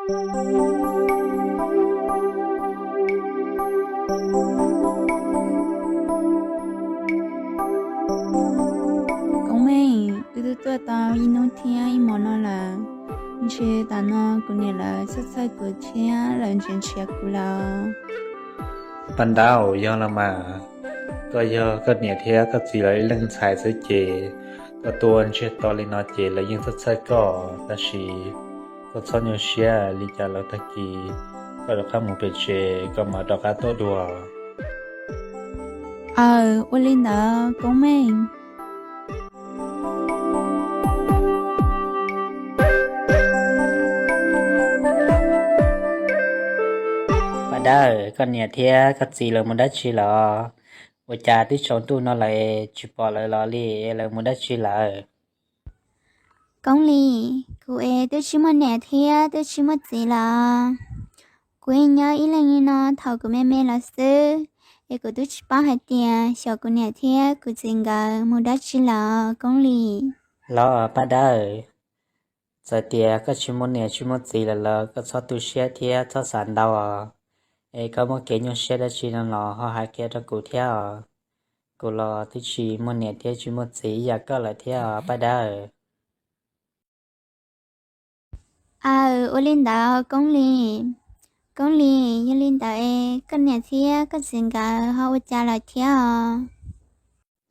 Koob Meej, wb twb tuaj tau ib hnub thiab ib hmos no lawm, ntshe tam no kuv niam lawv txhawj txhawj kuv thiab lawv nrhiav nrhiav kuv lawm. Paj Dawb, yog los mas, koj yog koj niam thiab koj txiv lawv ib leej ntxhais xwb ces koj tuaj ntsiag to li no ces lawv yeej txhawj txhawj koj, tab sis koj txhob nyuaj siab, li cas los tag kis koj rov qab mus pem tsev koj mam rov qab tuaj dua. Aw, ua li ntawd Koob Meej. Paj Dawb, koj niam thiab koj txiv lawv mus dab tsi lawm? Ua cas twb tsaus ntuj no lawm tsis pom lawv los li, lawv mus dab tsi lawm? Koob Lis, kuv es twb tsis muaj niam thiab twb tsis muaj txiv lawm. Kuv yeej nyob ib leeg li no thaum kuv me me los xwb, es kuv twb tsis paub hais tias xyov kuv niam thiab kuv txiv nkawd mus dab tsi lawm Koob Lis. Los Paj Dawb, txawm tias koj tsis muaj niam tsis muaj txiv lawm los koj txhob tu siab thiab txhob xav ntau os. Es koj muaj kev nyuaj siab dab tsi no los ho hais kiag rau kuv thiab os. Kuv los twb tsis muaj niam thiab tsis muaj txiv ib yam koj lawm thiab os Paj Dawb. Aw, ua li ntawd Koob Lis. Koob Lis, yog li ntawd es koj niam thiab koj txiv nkawd ho ua cas lawm thiab os?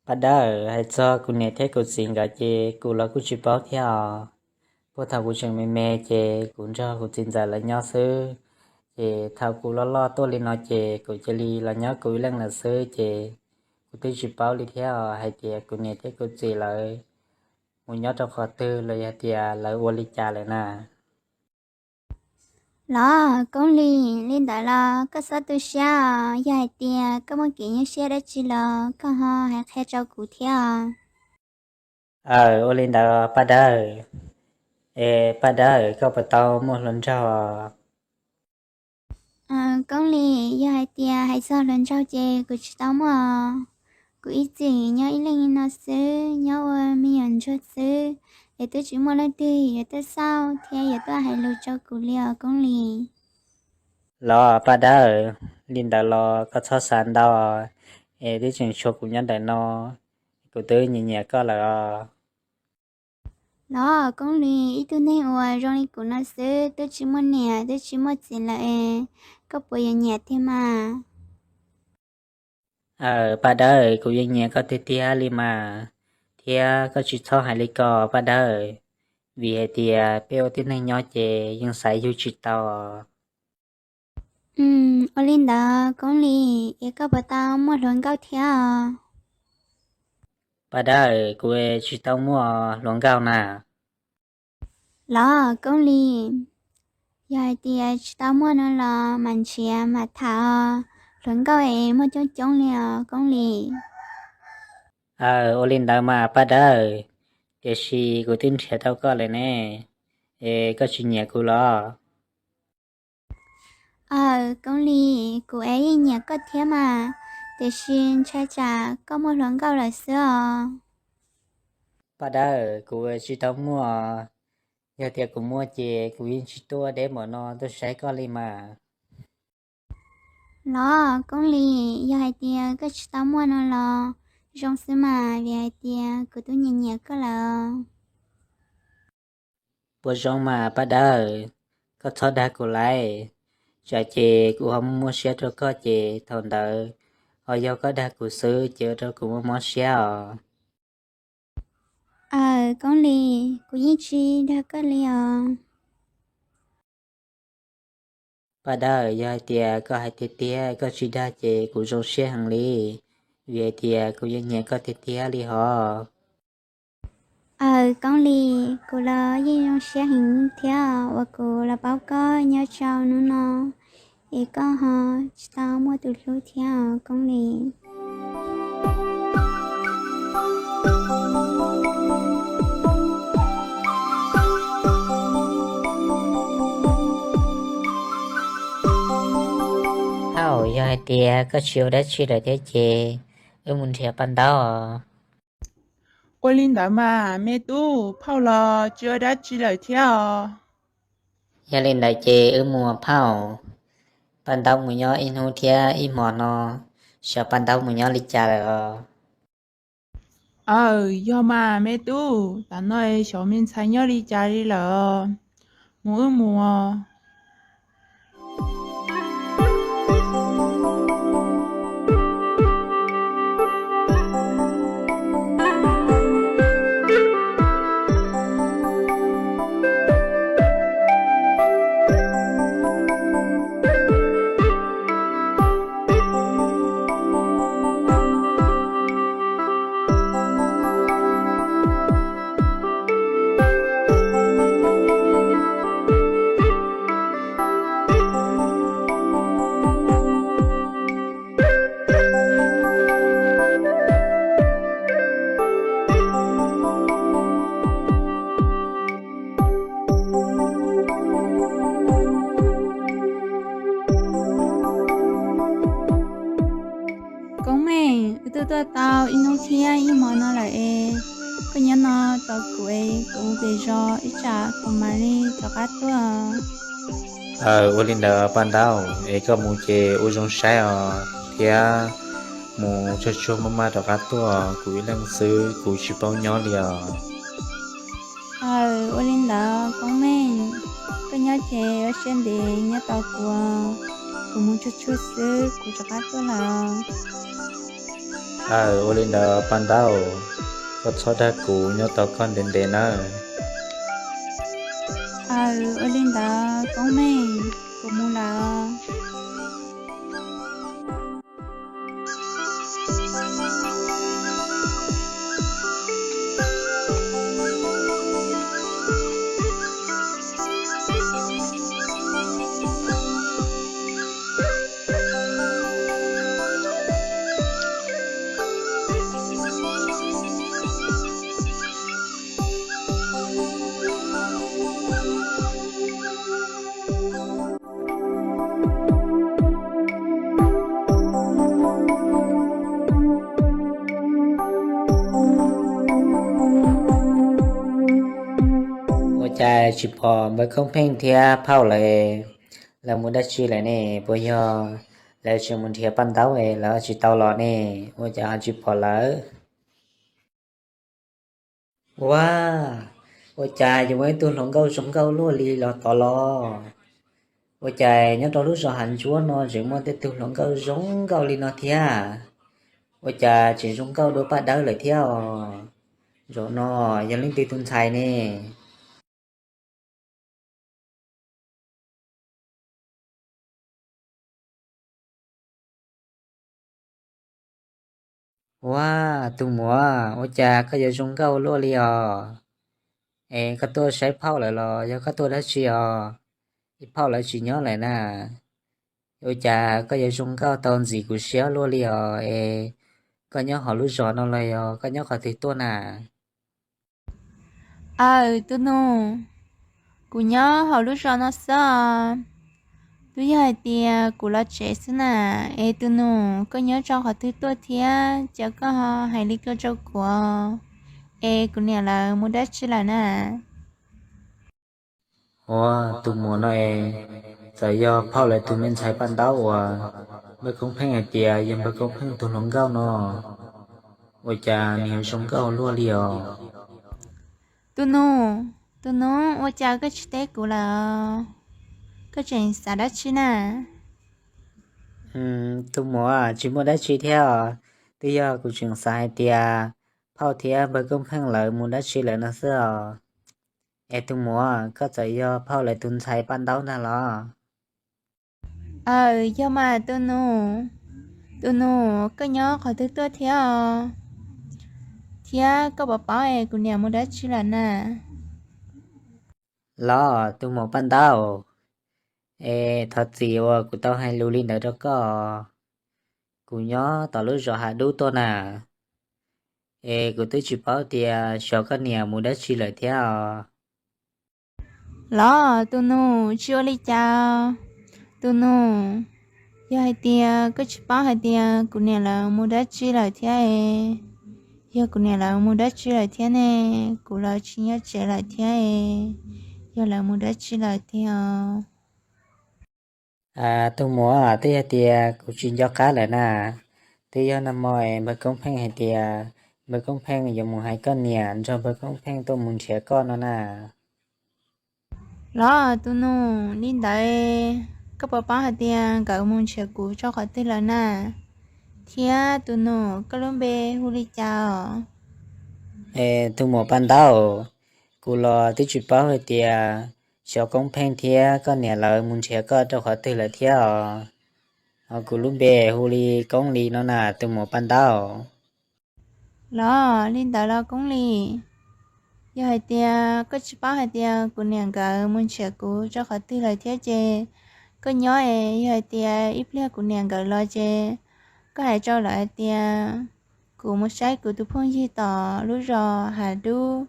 Paj Dawb, hais txog kuv niam thiab kuv txiv nkawd ces kuv los kuj tsis paub thiab os. Puag thaum kuv tseem me me ces kuv nrog kuv txiv ntxawm lawv nyob xwb, ces thaum kuv loj loj tuaj li no ces kuv cia li los nyob kuv ib leeg lawm xwb ces kuv twb tsis paub li thiab os hais tias kuv niam thiab kuv txiv lawv mus nyob rau qhov twg los yog tias lawv ua li cas lawm na. Los Koob Lis, li ntawd los koj txhob tu siab os, yog hais tias koj muaj kev nyuaj siab dab tsi los koj ho hais qhia rau kuv thiab os. Aw, ua li ntawd Paj Dawb. Es Paj Dawb, koj puas tau muaj hluas nraug? Koob Lis, yog hais tias hais txog hluas nraug ces kuv tsis tau muaj os. Kuv ib txwm nyob ib leeg li no xwb, nyob ua me nyuam ntsuag xwb, es twb tsis muaj leej twg yuav tuaj xauj thiab yuav tuaj hais lus rau kuv li os Koob Lis. Los Paj Dawb, li ntawd los koj txhob xav ntau, es twb tseem tshuav kuv nyob ntawm no, kuv twb nyiam nyiam koj lawm os. Los Koob Lis, ib tug neeg uas zoo li kuv no xwb, twb tsis muaj niam twb tsis muaj txiv lawm es koj puas yuav nyiam tiag mas? Aw Paj Dawb, kuv yeej nyiam koj tiag tiag li mas, thiab koj tsis txhob hais li ko Paj Dawb, vim hais tias peb ua tib neeg nyob ces yeej xaiv yug tsis tau. Ua li ntawd Koob Lis, es koj puas tau muaj hluas nkauj thiab os? Paj Dawb, kuv tsis tau muaj hluas nkauj na. Los Koob Lis, yog hais tias tsis tau muaj no los mam nrhiav mam tham os, hluas nkauj es muaj coob coob li os Koob Lis. Aw, ua li ntawd mas Paj Dawb, tiam sis kuv twb nrhiav tau koj lawm ne, es koj tsis nyiam kuv los? Aw Koob Lis, kuv es yeej nyiam koj thiab mas, tiam sis ntshai tsam koj muaj hluas nkauj lawm xwb os. Paj Dawb, kuv tsis tau muaj, yog tias kuv muaj ces kuv yeej tsis tuaj deb npaum no tuaj saib koj li mas. Los Koob Lis, yog hais tias koj tsis tau muaj no los zoo xwb mas, vim hais tias kuv twb nyiam nyiam koj lawm. Puas zoo mas Paj Dawb, koj txhob dag kuv lauj, tsam ces kuv ho muaj muaj siab rau koj ces thaum ntawd ho yog koj dag kuv xwb ces ua rau kuv muaj mob siab os. Aw Koob Lis, kuv yeej tsis dag koj li os. Paj Dawb, yog hais tias koj hais tiag tiag koj tsis dag ces kuv zoo siab heev li, vim hais tias kuv yeej nyiam koj tiag tiag li hos. Aw Koob Lis, kuv los yeej zoo siab heev thiab uas kuv los paub koj nyob rau hnub no, es koj ho tsis tau muaj tus hlub thiab os Koob Lis. Thaum yog hais tias koj tsis ua dab tsi lawm thiab ces wb mus nrhiav Paj Dawb os. Ua li ntawd mas me tub, phauj los tsis ua dab tsi lawm thiab os. Yog li ntawd ces wb mus phauj, paj ntaub mus nyob ib hnub thiab ib hmo no, xyov paj ntaub mus nyob li cas lawm os. Aw, yog mas me tub, tam no xyov me ntxhais nyob li cas li lawm, mus wb mus. Koob Meej, wb twb tuaj tau ib hnub thiab ib hmo no lawm es, koj nyob no tos kuv es kuv mus pem zos ib tsam kuv mam li rov qab tuaj. Aw, ua li ntawd paj ntaub, es koj mus ces ua zoo saib os, thiab mus tsuag tsuag maj maj rov qab tuaj, kuv ib leeg xwb kuv tsis paub nyob li os. Aw, ua li ntawd Koob Meej, koj nyob ces ua siab ntev nyob tos kuv, kuv mus tsuag tsuag xwb kuv rov qab tuaj lawm. Aw, ua li ntawd paj ntaub, koj txhob dag kuv, nyob tos koj ntev ntev nawb. Aw, ua li ntawd Koob Meej, kuv mus lawm. Ua cas tsis pom npawg Koob Pheej thiab phauj lawv, lawv mus dab tsi lawm ne? Puas yog lawv tseem mus nrhiav paj ntaub es lawv tsis tau los ne? Ua cas ho tsis pom lawv? Ua, ua cas yuav muaj ib tug hluas nkauj zoo nkauj luaj li los tod los? Ua cas nyob rau lub zos Hav Ntsuab no tseem muaj tej tug hluas nkauj zoo nkauj li no thiab? Ua cas tseem zoo nkauj dua paj dawb lawm thiab os? Zaum no yog leej twg tus ntxhais ne? Ua, tus muam, ua cas koj yuav zoo nkauj luaj li os? Es koj tuaj saib phauj lawv los yog koj tuaj dab tsi os? Ib phauj lawv tsis nyob lawm na. Ua cas koj yuav zoo nkauj tau ntxim kuv siab luaj li os? Es koj nyob hauv lub zos no los yog koj nyob qhov twg tuaj na? Aw, tus nus, kuv nyob hauv lub zos no xwb os. Twb yog hais tias kuv los tsev xwb na. Es tus nus, koj nyob rau qhov twg tuaj thiab cas koj ho hais li ko rau kuv, es kuv niam lawv mus dab tsi lawm na? Ua, tus muam no es, txawm yog phauj lawv tus me ntxhais paj ntaub uas npawg Koob Pheej hais tias yog npawg Koob Pheej tus hluas nkauj no. Ua cas nws yuav zoo nkauj luaj li os? Tus nus, tus nus, ua cas koj tsis teb kuv lawm? Koj tseem xav dab tsi na? Tus muam, tsis muaj dab tsi thiab os. Twb yog kuv tseem xav hais tias phauj thiab npawg Koob Pheej lawv mus dab tsi lawm no xwb os. Es tus muam, koj txawm yog phauj lawv tus ntxhais paj ntaub ntag los? Aw, yog mas tus nus. Tus nus, koj nyob qhov twg tuaj thiab os? Thiab koj puas paub es kuv niam mus dab tsi lawm na? Los tus muam paj ntaub, es thov txim uas kuv tau hais lus li ntawd rau koj. Kuv nyob tom lub zos Hav Dub tuaj na, es kuv twb tsis paub tias xyov koj niam mus dab tsi lawm thiab os. Los tus nus, tsis ua li cas. Tus nus, yog hais tias koj tsis paub hais tias kuv niam lawv mus dab tsi lawm thiab es, yog kuv niam lawv mus dab tsi lawm thiab ne, kuv los tsis nyob tsev lawm thiab es, yog lawv mus dab tsi lawm tiag. Tus muam, twb yog tias kuv tsis nco qab lawm na. Twb yog nag hmo es npawg Koob Pheej hais tias npawg Koob Pheej yuav mus hais koj niam nrog npawg Koob Pheej tuaj mus nrhiav koj no na. Los tus nus, li ntawd koj puas paub hais tias nkawd mus nrhiav kuv rau qhov twg lawm na? Thiab tus nus, koj lub npe hu li cas os? Tus muam Paj Ntaub, kuv los twb tsis paub hais tias xyov Koob Pheej thiab koj niam lawv mus nrhiav koj rau qhov twg lawm thiab os. Ho kuv lub npe hu li Koob Lis no na tus muam Paj Ntaub. Los li ntawd los Koob Lis, yog hais tias koj tsis paub hais tias kuv niam nkawd mus nrhiav kuv rau qhov twg lawm thiab ces koj nyob es yog hais tias ib pliag kuv niam nkawd los ces koj hais rau lawv hais tias kuv mus saib kuv tus phooj ywg tom lub zos Hav Dub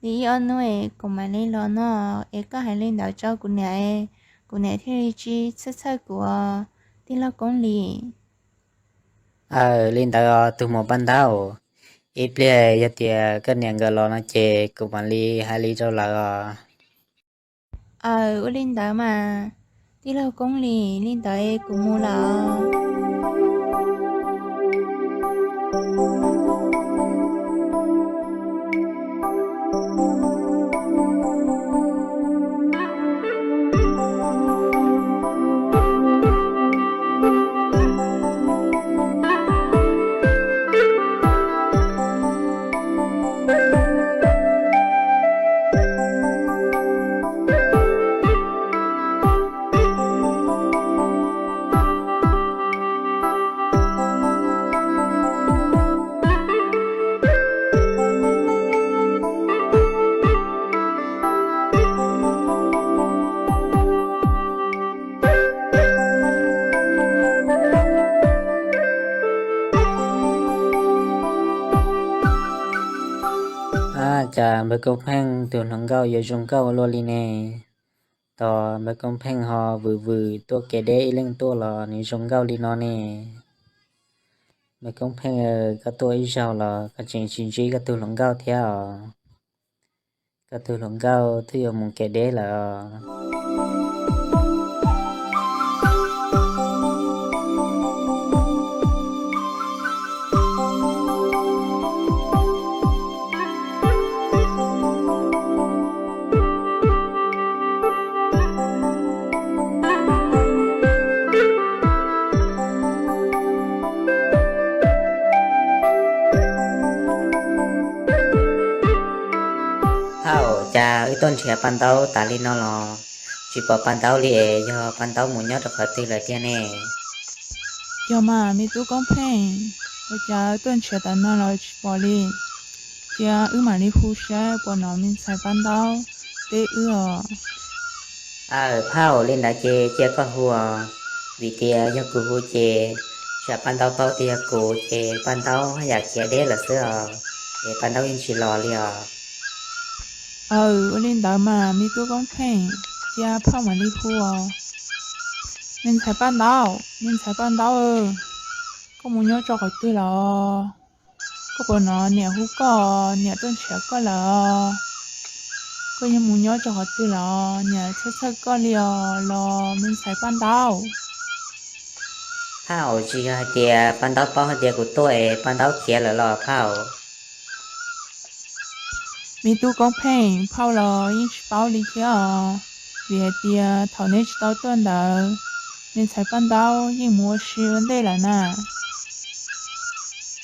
li ib ob hnub es kuv mam li los no, es koj hais li ntawd rau kuv niam, kuv niam thiaj li tsis txhawj txhawj kuv os tij laug Koob Lis. Aws, li ntawd os tus muam Paj Ntaub, ib pliag yog tias koj niam nkawd los no ces kuv mam li hais li rau lawv os. Aws, ua li ntawd mas tij laug Koob Lis, li ntawd kuv mus lawm. Cas npawg Koob Pheej tus hluas nkauj yuav zoo nkauj ua luaj li ne? Tos npawg Koob Pheej ho vwm vwm tuaj kev deb ib leeg tuaj los nws zoo nkauj li no ne. Npawg Koob Pheej, koj tuaj ib zaug los koj tseem tsis ntsib koj tus hluas nkauj thiab os. Koj tus hluas nkauj twb yuav mus kev deb lawm os. Phauj, cas wb tuaj nrhiav Paj Ntaub tas li no los tsis pom Paj Ntaub li es yog Paj Ntaub mus nyob rau qhov twg lawm tiag ne? Yog mas me tub Koob Pheej, ua cas tuaj nrhiav tas no los tsis pom li? Cia wb mam li hu saib puas hnov me ntxhais Paj Ntaub teb wb os. Aws phauj, li ntawd ces cia koj hu os, vim tias yog kuv hu ces tsam Paj Ntaub paub tias yog kuv ces Paj Ntaub haj yam khiav deb lawm xwb os, es Paj Ntaub yeej tsis los li os. Aws, ua li ntawd mas me tub Koob Pheej, cia phauj mam li hu os. Me ntxhais Paj Ntaub, me ntxhais Paj Ntaub, koj mus nyob rau qhov twg lawm? Koj puas hnov niam hu koj, niam tuaj nrhiav koj lawm? Koj yeej mus nyob rau qhov twg lawm, niam txhawj txhawj koj li os los me ntxhais Paj Ntaub. Phauj, tsis yog hais tias Paj Ntaub paub hais tias kuv tuaj es Paj Ntaub khiav lawm los phauj? Me tub Koob Pheej, phauj los yeej tsis paub li thiab os, vim hais tias thaum neb tsis tau tuaj ntawd, me ntxhais Paj Ntaub yeej mus ua si ua ntej lawm na.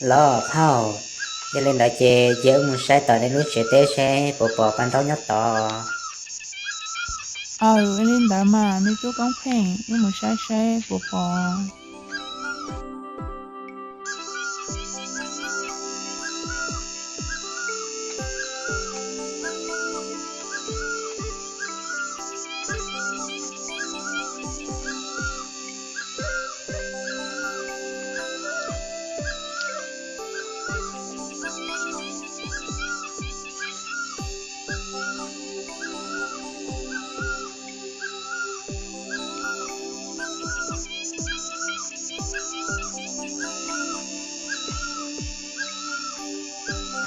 Los phauj, yog li ntawd ces cia wb mus saib tom nej lub tsev teb seb puas pom Paj Ntaub nyob tod. Aws, li ntawd mas me tub Koob Pheej, wb mus saib saib puas pom.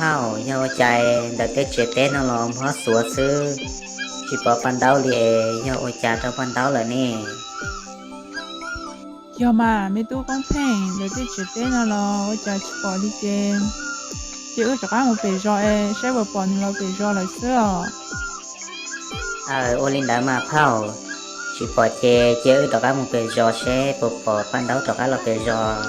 Phauj, yog ua cas ntawm tej tsev teb no los mob xuav xwb, Tsis pom Paj Ntaub li es yog ua cas rau Paj Ntaub lawm ne? Yog mas me tub Koob Pheej, ntawm tej tsev teb no los ua cas tsis pom li ces, ces wb rov qab mus pem zos es saib puas pom nws los pem zos lawm xwb os. Aw, ua li ntawd mas phauj, tsis pom ces cia wb rov qab mus pem zos seb puas pom Paj Ntaub rov qab los pem zos.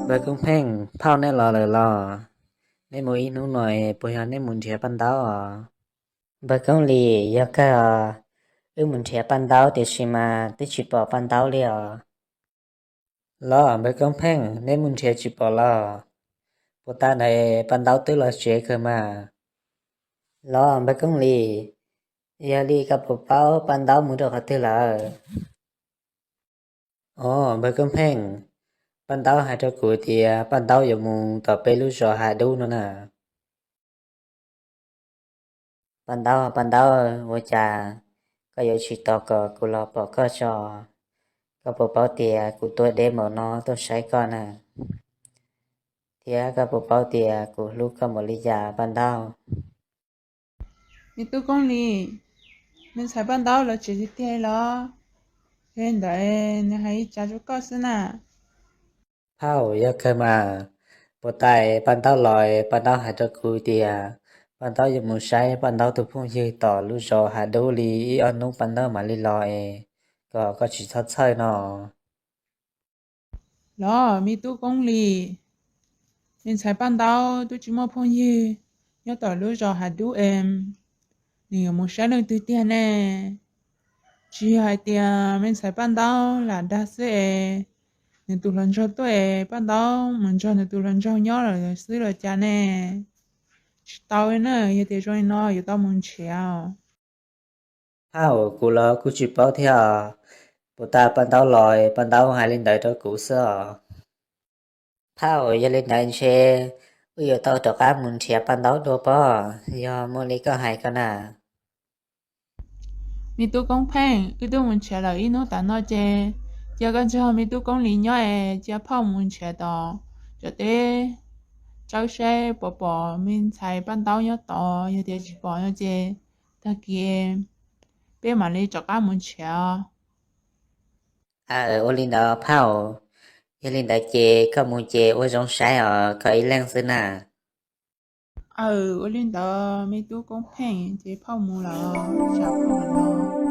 Npawg Koob Pheej, phauj neb los lawm los? Neb mus ib hnub no puas yog neb mus nrhiav Paj Ntaub os? Npawg Koob Lis, yog kawg os, wb mus nrhiav Paj Ntaub tiam sis mas twb tsis pom Paj Ntaub li os. Los npawg Koob Pheej, neb mus nrhiav tsis pom los? Puas tas ntawd Paj Ntaub twb los tsev kawg mas. Los npawg Koob Lis, yog li koj puas paub Paj Ntaub mus rau qhov twg lawm? Os npawg Koob Pheej, Paj Ntaub hais rau kuv tias Paj Ntaub yuav mus tom peb lub zos Hav Dub no na. Paj Ntaub, Paj Ntaub, ua cas koj yuav tsis tos kom kuv los pom koj tso? Koj puas paub tias kuv tuaj deb npaum no tuaj saib koj na? Thiab koj puas paub tias kuv hlub koj npaum li cas Paj Ntaub? Me tub Koob Lis, me ntxhais Paj Ntaub los tsev tiag tiag los? Yog li ntawd nws hais li cas rau koj xwb na? Phauj, yog kawg mas, puas tas Paj Ntaub los Paj Ntaub hais rau kuv tias Paj Ntaub yuav mus saib Paj Ntaub tus phooj ywg tom lub zos Hav Dub li ib ob hnub Paj Ntaub mam li los es kom koj tsis txhob txhawj no. Los me tub Koob Lis, me ntxhais Paj Ntaub twb tsis muaj phooj ywg nyob tom lub zos Hav Dub es nws yuav mus saib leej twg tiag ne? Tsis yog hais tias me ntxhais Paj Ntaub lam dag xwb es nws tus hluas nraug tuaj es Paj Ntaub mus nrog nws tus hluas nraug nyob lawm xwb los cas ne? Tsis tau li na, yog tias zoo li no yuav tau mus nrhiav. Phauj, kuv los kuj tsis paub thiab, puas tas Paj Ntaub los Paj Ntaub hais li ntawd rau kuv xwb os. Phauj, yog li ntawd ntshe wb yuav tau rov qab mus nrhiav Paj Ntaub dua pob, yog muaj li koj hais ko na. Me tub Koob Pheej, wb twb mus nrhiav lawm ib hnub tas no ces cia koj nrog me tub Koob Lis nyob es cia phauj mus nrhiav tom cov teb tsawb saib puas pom me ntxhais Paj Ntaub nyob tod, yog tias tsis pom no ces tag kis peb mam li rov qab mus nrhiav. Aw, ua li ntawd phauj, yog li ntawd ces koj mus ces ua zoo saib os, koj ib leeg xwb na. Aw, ua li ntawd me tub Koob Pheej, ces phauj mus lawm, tsam phauj mam los.